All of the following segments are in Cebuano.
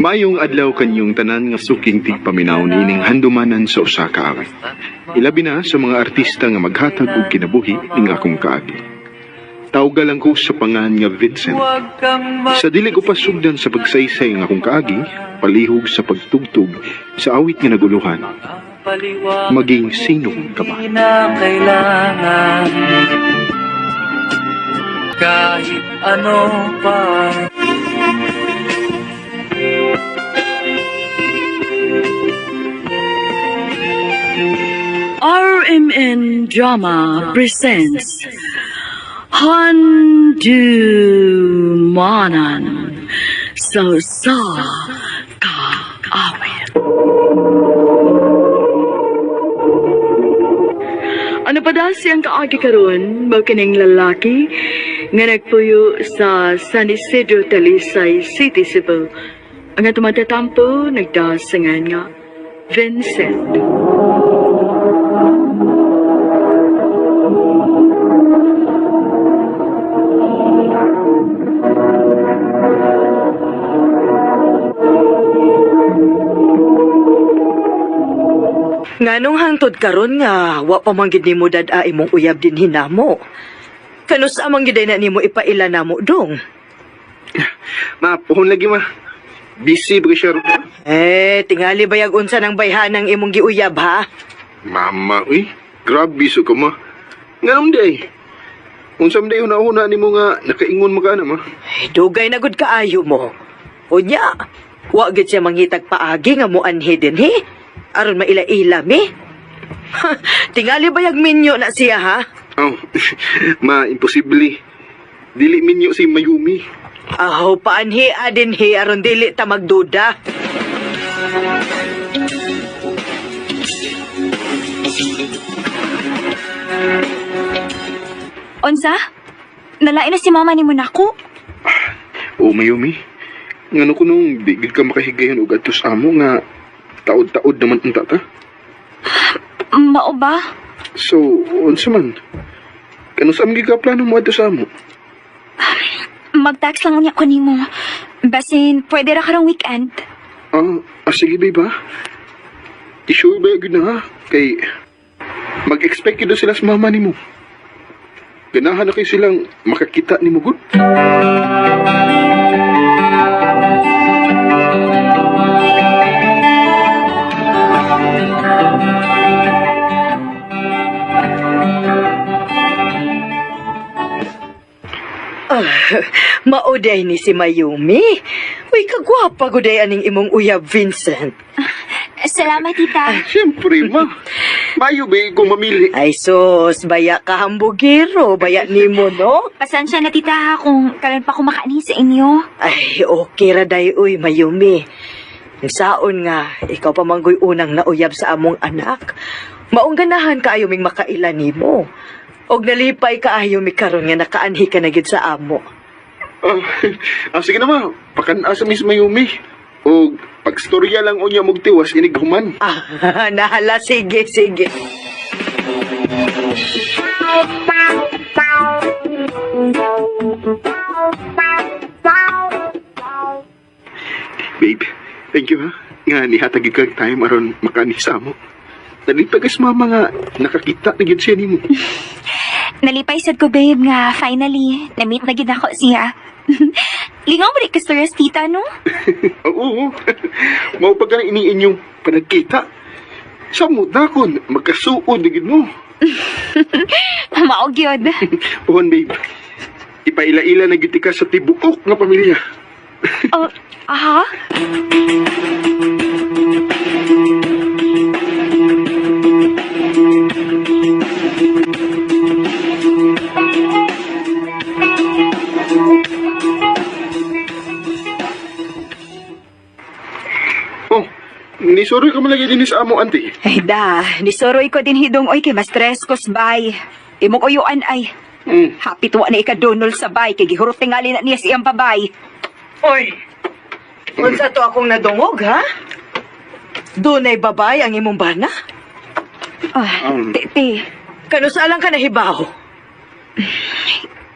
Maayong adlaw kanyong tanan nga suking tigpaminaw niining handumanan sa usa ka awit. Ilabi na sa mga artista nga maghatag og kinabuhi ning akong kaagi. Tawga lang ko sa pangan nga Vincent. Sa dili ko pasugdan sa pagsaysay ng akong kaagi, palihog sa pagtugtog sa awit nga naguluhan. Maging sino ka ba? Kailangan kahit ano pa. RMN Drama presents Handumanan sa Sa Kaawit. Ano pa da siyang kaagi karon mao kining lalaki nga nagpuyo sa San Isidro, Talisay City, Cebu. Ang atong matatampo nagdasangan nga Vincent. Nganong hangtod karon nga wa pa man gid nimo dad-a imong uyab din hinamo. Kanus amang gid na nimo ipaila namo dong. Ma, puhon lagi ma. Busy ba siya ron? Eh, tingali bayag unsa ng bayhanang imong giuyab ha? Mama, uy. Grabe so ka ma. Nganom day. Unsa man day una-una nimo nga nakaingon mo ka na ma. Eh, dugay na gud kaayo mo. Unya, wa gid siya mangitag paagi nga moanhi dinhi. Aron maila-ila mi. Ha, tingali bayag minyo na siya ha? Oh, ma, imposible. Dili minyo si Mayumi. Aw, paanhi adinhi aron dili ta magduda. Unsa? Nalain na si mama ni Monaco? O Mayumi, ngano ko nung di gid ka makahigayon og adto sa amo nga taod-taod naman ang tata. Mao ba? So, unsa man? Kano sa among ka plano mo adto sa amo? Mag-text lang unya ko nimo. Basin, pwede ra karong weekend. Ah, sige babe ha. I-sure ba yun na ha? Kay mag-expect yun sila sa mama nimo. Ganahan na kayo silang makakita nimo gud. Mauday ni si Mayumi. Uy, kagwapa guday aning imong uyab, Vincent. Salamat, tita. Siyempre, ma. Mayo ba kung mamili? Ay sus, baya ka hambugero, baya nimo no? Pasensya na, tita, ha, kung karon pa ko makaani sa inyo. Ay, okay ra day uy, Mayumi. Ang saon nga, ikaw pa manggoy unang nauyab sa among anak. Maong ganahan kaayo ming makaila nimo. Og nalipay kaayo mi karon nga nakaanhi ka na gid sa amo. Sige na ma, pakan-asa mis Mayumi. O pagstorya lang unya mugtiwas inig human. Ah, nahala, sige, sige. Babe, thank you ha. Nga nihatag gyud kag time aron makaani sa amo. Nalipay kas mama nga nakakita na gyud siya nimo. Nalipay sad ko, babe, nga finally, na-meet na gid ako siya. Lingaw mo rin ka tita, no? Oo. Mao pa gani ini inyong panagkita. Sa mo dakon magkasuod na gyud mo. Mao gyud. Pohon babe. Ipaila-ila na gyud ka sa tibuok nga pamilya. Oh, aha? Oh, nisuro ka man lagi dinhi sa amo auntie. Ay da, nisoroy ko din hidong oy kay ma-stress ko bay. Imong uyuan ay. Happy tuwa na ikadunol sa bay kay gihurot tingali na niya siyang babay. Oy, unsa to akong nadungog, ha? Dunay babay ang imong bana? Ah, Um. te, te. Kanusa lang ka nahibaw?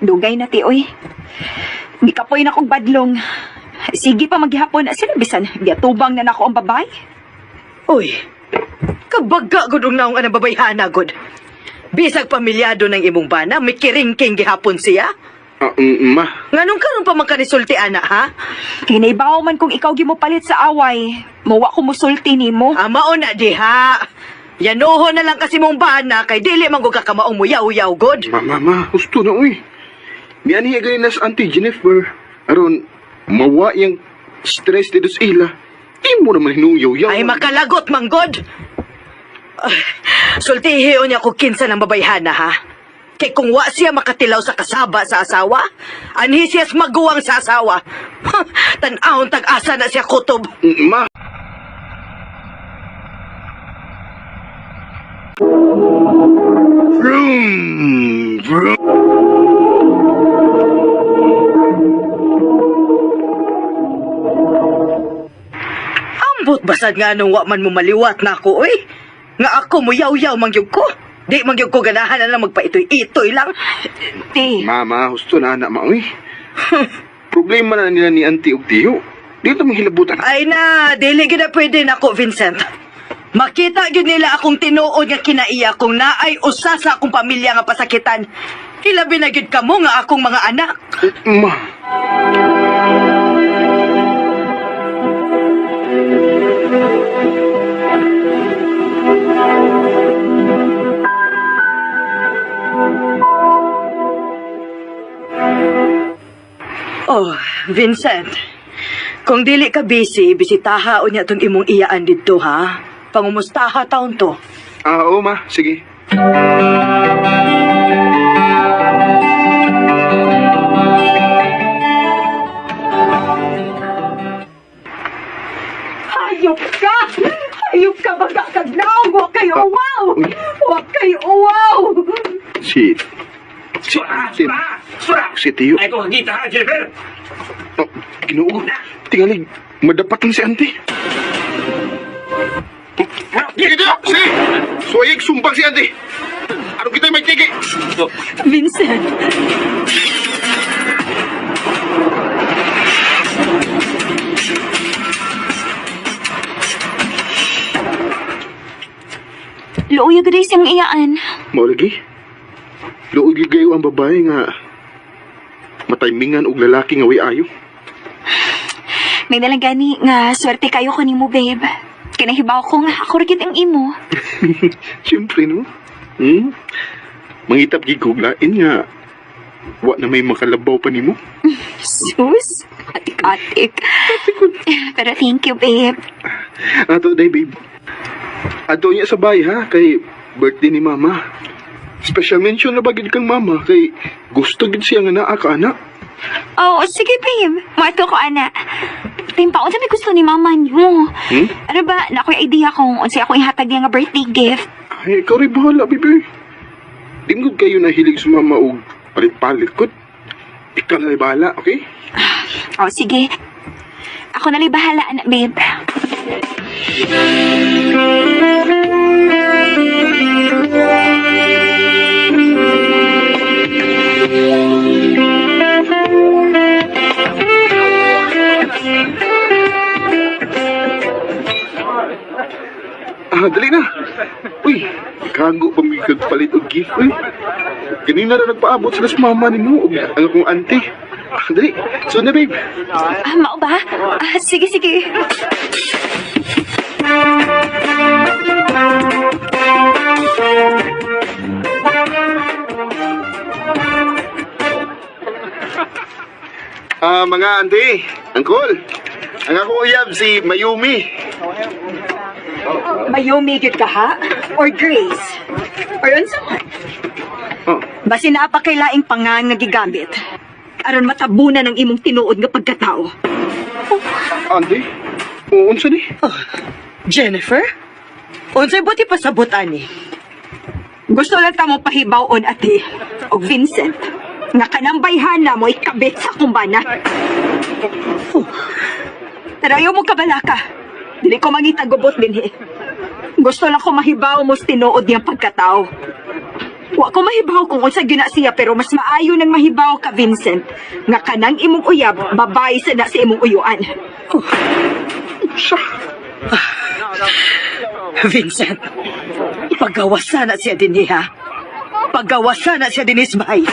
Dugay na ti oy. Gikapoy na kog badlong. Sige pa maghapon na sila bisan giatubang na nako ang babay. Uy, kabaga gud og naong anang babayhana gud. Bisag pamilyado ng imong bana, may kiringking gihapon siya. Ah, ma, Nganong karon pa man ka nisulti ana ha? Kinaibaw man kung ikaw gimupalit sa away, muwa ko musulti nimo. Ah, mao na diha. Yanuho na lang kasi mong bana kay dili man gud ka kamaong muyaw-yaw gud. ma, ma, ma, husto na, uy. Mianhi ganin na sa Auntie Jennifer. Aron, mawa yung stress dito sa ila. Di mo naman hinuyaw-yaw. Ay makalagot manggod. Sultihi niya ko kinsa ng babayhana ha. Kay kung wa siya makatilaw sa kasaba sa asawa, anhi siya maguwang sa asawa. Tan-awon tag-asa na siya kutob. Ma! Vroom! Vroom! Ambot basad nga nung wa man mo maliwat na ako, oy. Nga ako mo yaw-yaw mangyug ko. Di mangyug ko ganahan na lang magpaitoy-itoy lang. Ti, Mama, husto na anak ma, uy. Problema na nila ni Auntie ug Tiyo. Dito mong hilabutan. Ay na, dili gyud na pwede nako, Vincent. Makita gyud nila akong tinuod nga kinaiya kung naay usa sa akong pamilya nga pasakitan. Hilabi na gyud kamo nga akong mga anak. Ma! Oh, Vincent. Kung dili ka busy, bisitaha unya tong imong iyaan didto ha. Pangumustaha taon to. Ah, oo ma, sige. hayop ka! Hayop ka baga kag naong wa kayo uwaw! Wa kayo uwaw! Si... Si... Si... Si Tiyo. Ay ko kita ha, Jennifer. Oh, ginoo. Tingalig, madapat lang si Auntie. Sige, Tiyo! Sige! Suwayig, sumbang si Auntie! Ano kita may tigi? Vincent, Luoy gud siyang iyaan. Mao lagi. Luoy ligayo ang babae nga mataymingan og lalaki nga way ayo. May nalang gani nga swerte kayo ko nimo, babe. Kinahibaw ko nga ako ra gid ang imo. Siyempre, no? Hmm? Mangitap gid kog lain nga wa na may makalabaw pa nimo. Sus, atik-atik. Pero thank you, babe. Ato day, babe. Ato niya sa bahay, ha? Kay birthday ni mama. Special mention na ba gid kang mama? Kay gusto gid siya nga naa ka, anak. Oh, sige, babe. Mato ko, ana. Timpa, unsa may gusto ni mama niyo? Hmm? Ano ba, na ako'y idea kung unsay ako ihatag niya nga birthday gift. Ay, ikaw rin bahala, baby. Di mo kayo nahilig sa mama og palit-palit ko. Ikaw na rin bahala, okay? Oh, sige. Ako na lang bahala, anak, babe. Ah, dali na. Uy, kago pa may kagpalit og gift, uy. Ganina na nagpaabot sila sa mama ni mo, ug ang akong auntie. Ah, dali. So na, babe. Ah, mao ba? Ah, sige, sige. Ah, mga auntie, uncle. Ang akong uyab si Mayumi. Mayumi gyud ka ha? Or Grace? Or unsa man? Oh, Basi naa pa kay laing pangan nga gigamit. Aron matabunan ang imong tinuod nga pagkatao. auntie. Oo, unsa ni? Oh, Jennifer? Unsay buti pasabot ani? Gusto lang ta mo pahibaw-on ate og Vincent nga kanang bayhana mo ikabit sa kumbana. Oh. Pero ayaw mo kabalaka. Dili ko mangita gubot dinhi. Gusto lang ko mahibaw mo sa tinuod niyang pagkatao. Wa ko mahibaw kung unsa gyud na siya, pero mas maayo nang mahibaw ka, Vincent, nga kanang imong uyab babae sa na sa imong uyuan. Unsa? Vincent, paggawasan na siya dinhi, ha? Paggawasan na siya dinhi sa bahay.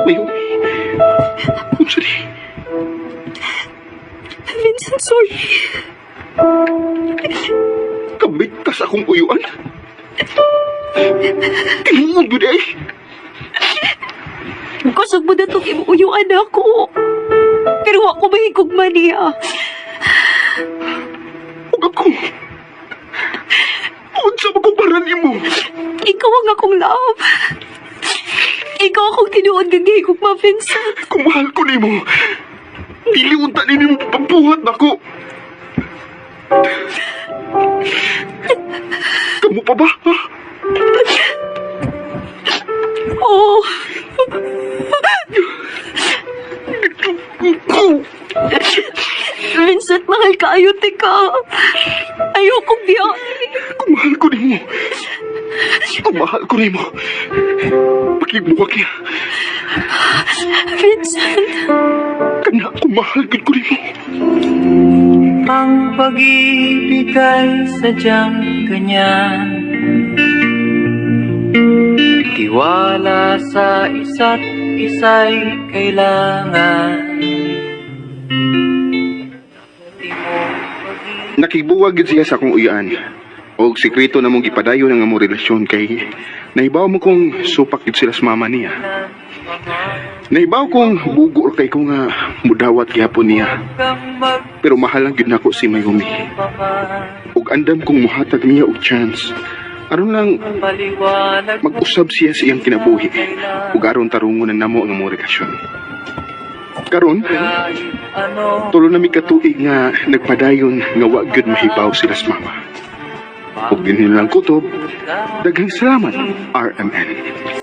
Mayumi. Unsa ni? Vincent, sorry. Kabit ka sa akong uyuan. Tinuod yun eh. Kusog mo na itong imong uyuan ako. Pero ako mahigugma niya. Ug ako. Unsa ba kong para nimo? Ikaw ang akong love. Ikaw akong tinuod din gihigugma, Vincent. Kung mahal ko nimo, dili unta ni nimo pagbuhat nako. Kamu pa ba? Ha? Oo. Vincent, mahal ka. Ayaw, ka. Ayokong biya. Kung mahal ko nimo. Kung mahal ko nimo. Pakigbuwak niya. Vincent. Kana kung mahal gid ko nimo. Ang pag-ibig ay sadyang ganyan. Tiwala sa isa't isa'y kailangan. Nakibuwag gid siya sa akong uyaan. Og sekreto na mong gipadayon ang among relasyon kay nahibaw mo kong supak gid sila sa mama niya. Nahibaw kong bugo kay ko nga mudawat gihapon niya. Pero mahal lang gid nako si Mayumi. Ug andam kong muhatag niya og chance. Aron lang mag-usab siya sa iyang kinabuhi ug aron tarungon na namo ang among relasyon. Karon, tulo na mi katuig nga nagpadayon nga wa gyud mahibaw sila sa mama. Ug dinhi lang kutob, daghang salamat, RMN.